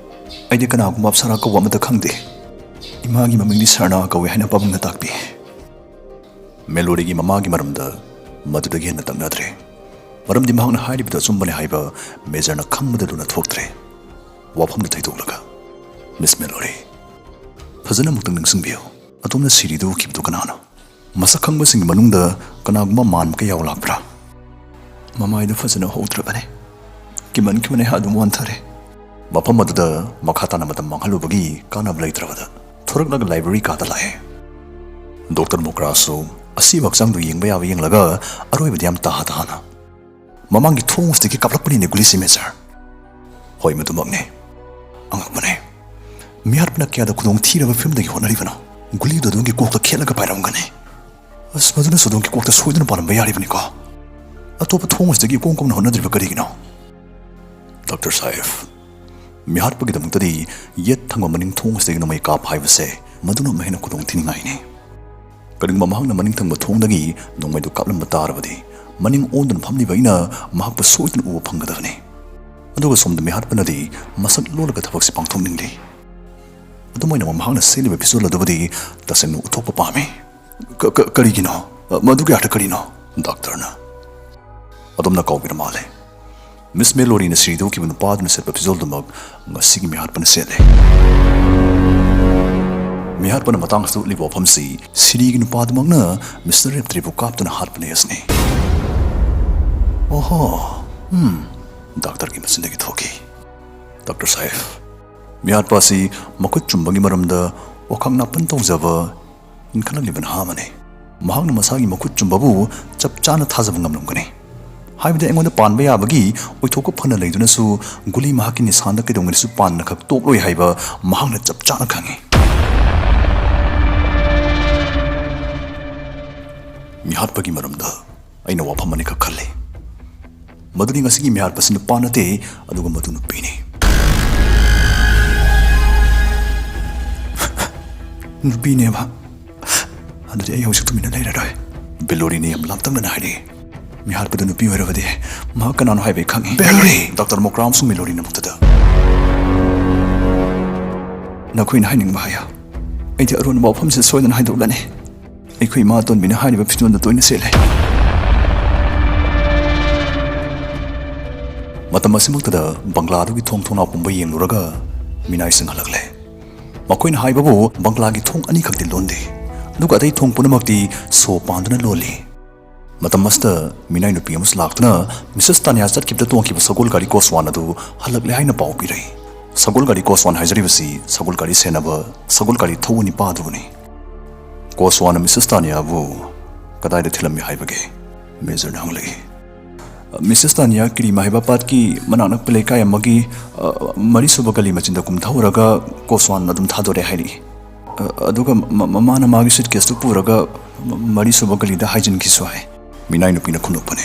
ꯑꯩꯗꯤ ꯀꯅꯥꯒꯨꯝꯕ ꯑꯞꯁꯔꯥ ꯀꯧꯕ ꯑꯃꯠꯇ ꯈꯪꯗꯦ꯫ ꯏꯃꯥꯒꯤ ꯃꯃꯤꯡꯗꯤ ꯁꯔꯅꯥ ꯀꯧꯏ ꯍꯥꯏꯅ ꯄꯥꯕꯨꯡꯅ ꯇꯥꯛꯄꯤ꯫" ꯃꯦꯂꯣꯔꯤꯒꯤ ꯃꯃꯥꯒꯤ ꯃꯔꯝꯗ ꯃꯗꯨꯗꯒꯤ ꯍꯦꯟꯅ ꯇꯛꯅꯗ꯭ꯔꯦ꯫ ꯃꯔꯝꯗꯤ ꯃꯍꯥꯛꯅ ꯍꯥꯏꯔꯤꯕꯗꯨ ꯑꯆꯨꯝꯕꯅꯤ ꯍꯥꯏꯕ ꯃꯦꯖꯔꯅ ꯈꯪꯕꯗ ꯂꯨꯅ ꯊꯣꯛꯇ꯭ꯔꯦ꯫ ꯋꯥꯐꯝꯗꯨ ꯊꯩꯗꯣꯛꯂꯒ, "ꯃꯤꯁ ꯃꯦꯂꯣꯔꯤ, ꯐꯖꯅ ꯑꯃꯨꯛꯇꯪ ꯅꯤꯡꯁꯤꯡꯕꯤꯌꯨ꯫ ꯑꯗꯣꯝꯅ ꯁꯤꯔꯤꯗꯨ ꯎꯈꯤꯕꯗꯨ ꯀꯅꯥꯅꯣ? ꯃꯁꯛ ꯈꯪꯕꯁꯤꯡꯒꯤ ꯃꯅꯨꯡꯗ ꯀꯅꯥꯒꯨꯝꯕ ꯃꯥꯟꯕ ꯀꯌꯥ ꯂꯥꯛꯄ꯭ꯔꯥ?" "ꯃꯃꯥꯏꯗꯨ ꯐꯖꯅ ꯍꯧꯗ꯭ꯔꯕꯅꯦ꯫ ꯀꯤꯃꯟꯈꯤꯕꯅ ꯑꯩꯍꯥꯛ ꯑꯗꯨꯝ ꯋꯥꯟꯊꯔꯦ꯫" ꯃꯐꯝ ꯑꯗꯨꯗ ꯃꯈꯥ ꯇꯥꯅ ꯃꯇꯝ ꯃꯥꯡꯍꯜꯂꯨꯕꯒꯤ ꯀꯥꯟꯅꯕ ꯂꯩꯇ꯭ꯔꯕꯗ ꯊꯣꯔꯛꯂꯒ ꯂꯥꯏꯕ꯭ꯔꯦꯔꯤ ꯀꯥꯗ ꯂꯥꯛꯑꯦ꯫ ꯗꯣꯛꯇꯔ ꯃꯣꯀ꯭ꯔꯥꯁꯨ ꯑꯁꯤꯕ ꯍꯛꯆꯥꯡꯗꯨ ꯌꯦꯡꯕ ꯌꯥꯕ ꯌꯦꯡꯂꯒ ꯑꯔꯣꯏꯕꯗꯤ ꯌꯥꯝ ꯇꯥꯍꯥ ꯇꯥꯍꯥꯅ, "ꯃꯃꯥꯡꯒꯤ ꯊꯣꯡ ꯑꯁꯤꯗꯒꯤ ꯀꯥꯞꯂꯛꯄꯅꯤꯅꯦ ꯒꯨꯂꯤꯁꯤ, ꯃꯦꯖꯔ꯫" "ꯍꯣꯏ, ꯃꯗꯨꯃꯛꯅꯦ꯫ ꯑꯉꯛꯄꯅꯦ꯫ ꯃꯤꯍꯥꯠꯄꯅ ꯀꯌꯥꯗ ꯈꯨꯗꯣꯡ ꯊꯤꯔꯕ ꯐꯤꯕꯝꯗꯒꯤ ꯍꯣꯠꯅꯔꯤꯕꯅꯣ? ꯒꯨꯂꯤꯗꯨ ꯑꯗꯣꯝꯒꯤ ꯀꯣꯛꯇ ꯈꯦꯠꯂꯒ ꯄꯥꯏꯔꯝꯒꯅꯤ꯫ ꯑꯁ, ꯃꯗꯨꯅꯁꯨ ꯑꯗꯣꯝꯒꯤ ꯀꯣꯛꯇ ꯁꯣꯏꯗꯅ ꯄꯥꯜꯂꯝꯕ ꯌꯥꯔꯤꯕꯅꯤꯀꯣ꯫ ꯑꯇꯣꯞꯄ ꯊꯣꯡ ꯑꯁꯤꯗꯒꯤ ꯏꯀꯣꯝ ꯀꯣꯝꯅ ꯍꯣꯠꯅꯗ꯭ꯔꯤꯕ ꯀꯔꯤꯒꯤꯅꯣ?" "ꯗꯥꯛꯇꯔ ꯁꯥꯍꯦꯕ, ꯃꯤꯍꯥꯠꯄꯒꯤꯗꯃꯛꯇꯗꯤ ꯌꯦꯠ ꯊꯪꯕ ꯃꯅꯤꯡ ꯊꯣꯡ ꯑꯁꯤꯗꯒꯤ ꯅꯣꯡꯃꯩ ꯀꯥꯞꯄ ꯍꯥꯏꯕꯁꯦ ꯃꯗꯨꯅ ꯑꯃꯨꯛ ꯍꯦꯟꯅ ꯈꯨꯗꯣꯡ ꯊꯤꯅꯤꯡꯉꯥꯏꯅꯤ꯫ ꯀꯔꯤꯒꯨꯝꯕ ꯃꯍꯥꯛꯅ ꯃꯅꯤꯡ ꯊꯪꯕ ꯊꯣꯡꯗꯒꯤ ꯅꯣꯡꯃꯩꯗꯨ ꯀꯥꯞꯂꯝꯕ ꯇꯥꯔꯕꯗꯤ, ꯃꯅꯤꯡ ꯑꯣꯟꯗꯨꯅ ꯐꯝꯂꯤꯕ ꯑꯩꯅ ꯃꯍꯥꯛꯄꯨ ꯁꯣꯏꯗꯅ ꯎꯕ ꯐꯪꯒꯗꯕꯅꯤ꯫ ꯑꯗꯨꯒ ꯁꯣꯝꯗ ꯃꯤꯍꯥꯠꯄꯅꯗꯤ ꯃꯁꯛ ꯂꯣꯜꯂꯒ ꯊꯕꯛꯁꯤ ꯄꯥꯡꯊꯣꯛꯅꯤꯡꯂꯤ꯫ ꯑꯗꯨꯝ ꯑꯣꯏꯅꯃꯛ ꯃꯍꯥꯛꯅ ꯁꯦꯠꯂꯤꯕ ꯐꯤꯖꯣꯜ ꯑꯗꯨꯕꯨꯗꯤ ꯇꯁꯦꯡꯅ ꯎꯠꯊꯣꯛꯄ ꯄꯥꯝꯃꯤ꯫" "ꯀ-, ꯀ-, ꯀꯔꯤꯒꯤꯅꯣ? ꯃꯗꯨꯒꯤ ꯑꯥꯔꯊ ꯀꯔꯤꯅꯣ?" "ꯗꯥꯛꯇꯔꯅ ꯑꯗꯣꯝꯅ ꯀꯥꯎꯕꯤꯔ ꯃꯥꯜꯂꯦ꯫ ꯃꯤꯁ ꯃꯦꯂꯣꯔꯤꯅ ꯁꯤꯔꯤꯗ ꯎꯈꯤꯕ ꯅꯨꯄꯥꯗꯨꯅ ꯁꯦꯠꯄ ꯐꯤꯖꯣꯜꯗꯨꯃꯛ ꯉꯁꯤꯒꯤ ꯃꯤꯍꯥꯠꯄꯅ ꯁꯦꯠꯂꯦ꯫" ꯃꯤꯍꯥꯠꯄꯅ ꯃꯇꯥꯡ ꯑꯁꯤꯗ ꯎꯠꯂꯤꯕ ꯋꯥꯐꯝꯁꯤ ꯁꯤꯔꯤꯒꯤ ꯅꯨꯄꯥꯗꯨꯃꯛꯅ ꯃꯤꯁꯇꯔ ꯔꯦꯞꯇ꯭ꯔꯤꯕꯨ ꯀꯥꯞꯇꯨꯅ ꯍꯥꯠꯄꯅꯦ ꯑꯁꯤꯅꯤ꯫ "ꯑꯣꯍꯣ, ꯎꯝ꯫" ꯗꯥꯛꯇꯔꯒꯤ ꯃꯆꯤꯟꯗꯒꯤ ꯊꯣꯛꯈꯤ, "ꯗꯥꯛꯇꯔ ꯁꯥꯍꯦꯕ, ꯃꯤꯍꯥꯠꯄ ꯑꯁꯤ ꯃꯈꯨꯠ ꯆꯨꯝꯕꯒꯤ ꯃꯔꯝꯗ ꯋꯥꯈꯜ ꯅꯥꯄꯟ ꯇꯧꯖꯕ ꯏꯟꯈꯠꯂꯛꯂꯤꯕ ꯅꯍꯥ ꯑꯃꯅꯤ꯫ ꯃꯍꯥꯛꯅ ꯃꯁꯥꯒꯤ ꯃꯈꯨꯠ ꯆꯨꯝꯕꯕꯨ ꯆꯞ ꯆꯥꯅ ꯊꯥꯖꯕ ꯉꯝꯂꯝꯒꯅꯤ꯫ ꯍꯥꯏꯕꯗꯤ ꯑꯩꯉꯣꯟꯗ ꯄꯥꯟꯕ ꯌꯥꯕꯒꯤ ꯑꯣꯏꯊꯣꯛꯄ ꯐꯅ ꯂꯩꯗꯨꯅꯁꯨ ꯒꯨꯂꯤ ꯃꯍꯥꯛꯀꯤ ꯅꯤꯁꯥꯟꯗ ꯀꯩꯗꯧꯉꯩꯗꯁꯨ ꯄꯥꯟꯅꯈꯛ ꯇꯣꯛꯂꯣꯏ ꯍꯥꯏꯕ ꯃꯍꯥꯛꯅ ꯆꯞ ꯆꯥꯅ ꯈꯪꯏ꯫ ꯃꯤꯍꯥꯠꯄꯒꯤ ꯃꯔꯝꯗ ꯑꯩꯅ ꯋꯥꯐꯝ ꯑꯅꯤꯈꯛ ꯈꯜꯂꯤ꯫ ꯃꯗꯨꯗꯤ ꯉꯁꯤꯒꯤ ꯃꯤꯍꯥꯠꯄꯁꯤ ꯅꯨꯄꯥ ꯅꯠꯇꯦ, ꯑꯗꯨꯒ ꯃꯗꯨ ꯅꯨꯄꯤꯅꯤ꯫ ꯅꯨꯄꯤꯅꯦꯕ? ꯑꯗꯨꯗꯤ ꯑꯩ ꯍꯧꯖꯤꯛ ꯇꯨꯃꯤꯟꯅ ꯂꯩꯔꯔꯣꯏ꯫ ꯕꯦꯂꯣꯔꯤꯅ ꯌꯥꯝ ꯂꯥꯞꯇꯛꯅꯅ ꯍꯥꯏꯔꯛꯏ꯫ ꯃꯤꯍꯥꯠꯄꯗꯨ ꯅꯨꯄꯤ ꯑꯣꯏꯔꯕꯗꯤ ꯃꯍꯥꯛ ꯀꯅꯥꯅꯣ ꯍꯥꯏꯕ ꯑꯩ ꯈꯪꯏ꯫ ꯕꯦꯂꯣꯔꯤ! ꯗꯥꯛꯇꯔ ꯃꯣꯀ꯭ꯔꯥ ꯑꯃꯁꯨꯡ ꯃꯦꯂꯣꯔꯤꯅ ꯑꯃꯨꯛꯇꯗ꯫ ꯅꯈꯣꯏꯅ ꯍꯥꯏꯅꯤꯡꯕ ꯍꯥꯏꯌꯨ꯫ ꯑꯩꯗꯤ ꯑꯔꯣꯟꯕ ꯋꯥꯐꯝꯁꯤ ꯁꯣꯏꯗꯅ ꯍꯥꯏꯗꯣꯛꯂꯅꯤ꯫ ꯑꯩꯈꯣꯏ ꯏꯃꯥ ꯑꯇꯣꯟꯕꯤꯅ ꯍꯥꯏꯔꯤꯕ ꯐꯤꯖꯣꯜꯗ ꯇꯣꯏꯅ ꯁꯦꯠꯂꯦ꯫ ꯃꯇꯝ ꯑꯁꯤꯃꯛꯇꯗ ꯕꯪꯒ꯭ꯂꯥꯗꯨꯒꯤ ꯊꯣꯡ ꯊꯣꯡꯅꯥꯎ ꯄꯨꯝꯕ ꯌꯦꯡꯂꯨꯔꯒ ꯃꯤꯅꯥꯏꯁꯤꯡ ꯍꯜꯂꯛꯂꯦ꯫ ꯃꯈꯣꯏꯅ ꯍꯥꯏꯕꯕꯨ ꯕꯪꯒ꯭ꯂꯥꯒꯤ ꯊꯣꯡ ꯑꯅꯤꯈꯛꯇꯤ ꯂꯣꯟꯗꯦ, ꯑꯗꯨꯒ ꯑꯇꯩ ꯊꯣꯡ ꯄꯨꯝꯅꯃꯛꯇꯤ ꯁꯣ ꯄꯥꯟꯗꯨꯅ ꯂꯣꯜꯂꯤ꯫ ꯃꯇꯝ ꯑꯁꯤꯗ ꯃꯤꯅꯥꯏ ꯅꯨꯄꯤ ꯑꯃꯁꯨ ꯂꯥꯛꯇꯨꯅ ꯃꯤꯁꯦꯁ ꯇꯥꯅꯤꯌꯥ ꯆꯠꯈꯤꯕꯗ ꯇꯣꯡꯈꯤꯕ ꯁꯒꯣꯜ ꯒꯥꯔꯤ ꯀꯣꯁꯋꯥꯟ ꯑꯗꯨ ꯍꯜꯂꯛꯂꯦ ꯍꯥꯏꯅ ꯄꯥꯎ ꯄꯤꯔꯛꯏ꯫ ꯁꯒꯣꯜ ꯒꯥꯔꯤ ꯀꯣꯁꯋꯥꯟ ꯍꯥꯏꯖꯔꯤꯕꯁꯤ ꯁꯒꯣꯜ ꯒꯥꯔꯤ ꯁꯦꯟꯅꯕ, ꯁꯒꯣꯜ ꯒꯥꯔꯤ ꯊꯧꯕ ꯅꯤꯄꯥ ꯑꯗꯨꯕꯨꯅꯤ꯫ ꯀꯣꯁꯋꯥꯟꯅ ꯃꯤꯁꯦꯁ ꯇꯥꯅꯤꯌꯥꯕꯨ ꯀꯗꯥꯏꯗ ꯊꯤꯜꯂꯝꯃꯤ ꯍꯥꯏꯕꯒꯦ? ꯃꯦꯖꯔꯅ ꯍꯪꯂꯛꯏ꯫ ꯃꯤꯁꯦꯁ ꯇꯥꯅꯤꯌꯥ ꯀꯤꯔꯤꯃꯥ ꯍꯥꯏꯕ ꯄꯥꯠꯀꯤ ꯃꯅꯥꯛ ꯅꯛꯄ ꯂꯩꯀꯥꯏ ꯑꯃꯒꯤ, ꯑ, ꯃꯔꯤꯁꯨꯕ ꯒꯂꯤ ꯃꯆꯤꯟꯗ ꯀꯨꯝꯊꯍꯧꯔꯒ ꯀꯣꯁꯋꯥꯟ ꯑꯗꯨꯝ ꯊꯥꯗꯣꯔꯛꯑꯦ ꯍꯥꯏꯔꯛꯏ꯫ ꯑ, ꯑꯗꯨꯒ ꯃ-, ꯃꯃꯥꯅ ꯃꯥꯒꯤ ꯁꯨꯠꯀꯦꯁꯇꯨ ꯄꯨꯔꯒ ꯃ-, ꯃꯔꯤꯁꯨꯕ ꯒꯂꯤꯗ ꯍꯥꯏꯖꯤꯟꯈꯤꯁꯨ ꯍꯥꯏ꯫ ꯃꯤꯅꯥꯏ ꯅꯨꯄꯤꯅ ꯈꯨꯝꯂꯛꯄꯅꯤ꯫